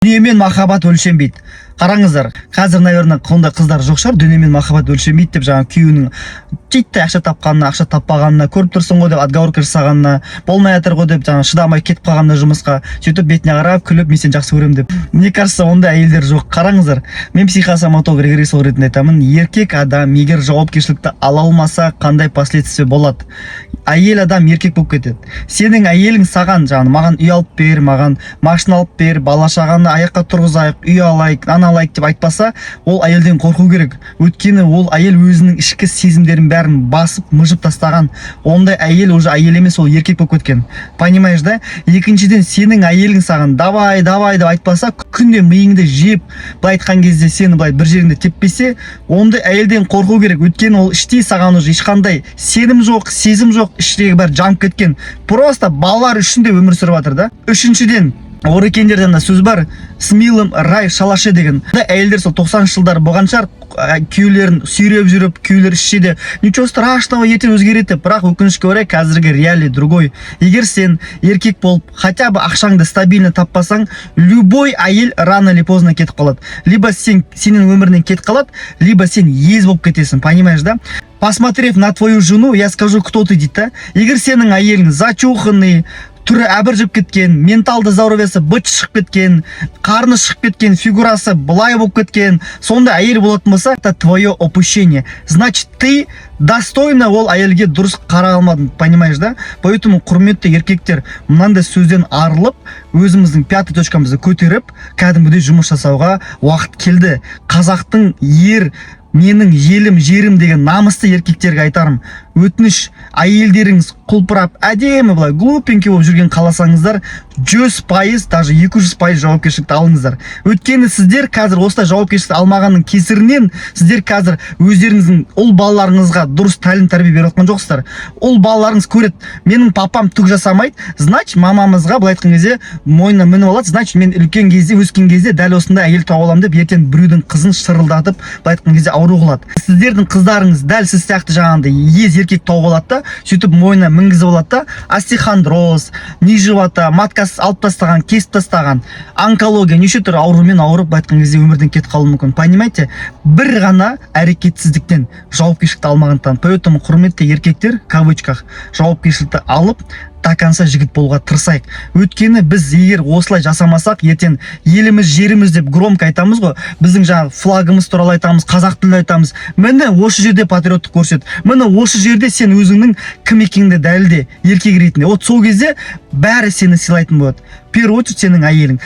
Дүниемен махаббат өлшенбейді. Қараңыздар, қазір, наверное, ондай қыздар жоқ шығар. Дүниемен махаббат өлшенбейді деп, жаңағы күйеуінің титтей ақша тапқанына, ақша таппағанына, көріп тұрсың ғой деп отговорка жасағанына, болмай жатыр ғой деп, жаңағы шыдамай кетіп қалғанына жұмысқа, сөйтіп бетіне қарап күліп, мен сені жақсы көремін деп. Мне кажется, ондай әйелдер жоқ. Қараңыздар, мен психосоматолог, регрессолог ретінде айтамын: еркек адам егер жауапкершілікті ала алмаса, қандай последствия болады? Әйел адам еркек болып кетеді. Сенің әйелің саған жаңағы маған үй алып бер, маған машина алып бер, бала шағаны аяққа тұрғызайық, үй алайық, ана алайық деп айтпаса, ол әйелден қорқу керек. Өйткені ол әйел өзінің ішкі сезімдерін бәрін басып, мыжып тастаған. Ондай әйел уже әйел емес, ол еркек болып кеткен, понимаешь да? Екіншіден, сенің әйелің саған давай, давай деп айтпаса, күнде миыңды жеп, былай айтқан кезде, сені былай бір жеріңде теппесе, ондай әйелден қорқу керек. Өйткені ол іштей саған уже ешқандай сенім жоқ, сезім жоқ, іштегі бәрі жанып кеткен, просто балалар үшін де өмір сүріп жатыр да. Үшіншіден, орекеңдерде ана сөз бар, «С милым рай в шалаше» деген. Да, әйелдер сол 90-жылдары болған шығар, күйеулерін сүйреп жүріп, күйеулері ішсе де, ничего страшного, ертең өзгереді деп. Бірақ, өкінішке орай, қазіргі реалии другой. Егер сен еркек болып, хотя бы ақшаңды стабильно таппасаң, любой әйел рано или поздно кетіп қалады. Либо сен, сенің өмірінен кетіп қалады, либо сен ез болып кетесің, понимаешь да? «Посмотрев на твою жену, я скажу, кто ты», — дейді да. Егер сенің әйелің зачуханный, түрі әбіржіп кеткен, менталды здоровьясы быт шығып кеткен, қарны шығып кеткен, фигурасы былай болып кеткен, сондай әйел болатын болса, это твое упущение. Значит, ты достойно ол әйелге дұрыс қарай алмадың, понимаешь да? Поэтому, құрметті еркектер, мынандай сөзден арылып, өзіміздің пятый точкамызды көтеріп, кәдімгідей жұмыс жасауға уақыт келді. Қазақтың ер, менің елім, жерім деген намысты еркектерге айтарым: өтініш, әйелдеріңіз құлпырап, әдемі, былай глупенький болып жүрген қаласаңыздар, 100%, даже 200% жауапкершілікті алыңыздар. Өйткені сіздер қазір осылай жауапкершілікті алмағанның кесірінен сіздер қазір өздеріңіздің ұл балаларыңызға дұрыс тәлім тәрбие беріп жатқан жоқсыздар. Ұл балаларыңыз көреді: менің папам түк жасамайды, значит, мамамызға, былай айтқан кезде, мойнына мініп алады, значит, мен үлкен кезде, өскен кезде дәл осындай әйел тауып аламын деп, ертең біреудің қызын шырылдатып, былай айтқан кезде, ауру қылады. Сіздердің қыздарыңыз дәл сіз сияқты жаңағындай ез еркек тауып алады да, сөйтіп мойнына мінгізіп алады да, остеохондроз, низ живота, маткасы алып тастаған, кесіп тастаған, онкология, неше түрлі аурумен ауырып, былай айтқан кезде, өмірден кетіп қалуы мүмкін, понимаете? Бір ғана әрекетсіздіктен, жауапкершілікті алмағандықтан. Поэтому, құрметті еркектер, в кавычках, жауапкершілікті алып, до конца жігіт болуға тырысайық. Өйткені біз егер осылай жасамасақ, ертең еліміз, жеріміз деп громко айтамыз ғой, біздің жаңағы флагымыз туралы айтамыз, қазақ тілін айтамыз. Міне, осы жерде патриоттық көрсет, міне, осы жерде сен өзіңнің кім екеніңді дәлелде еркек ретінде. Вот сол кезде бәрі сені сыйлайтын болады, в первую очередь сенің әйелің.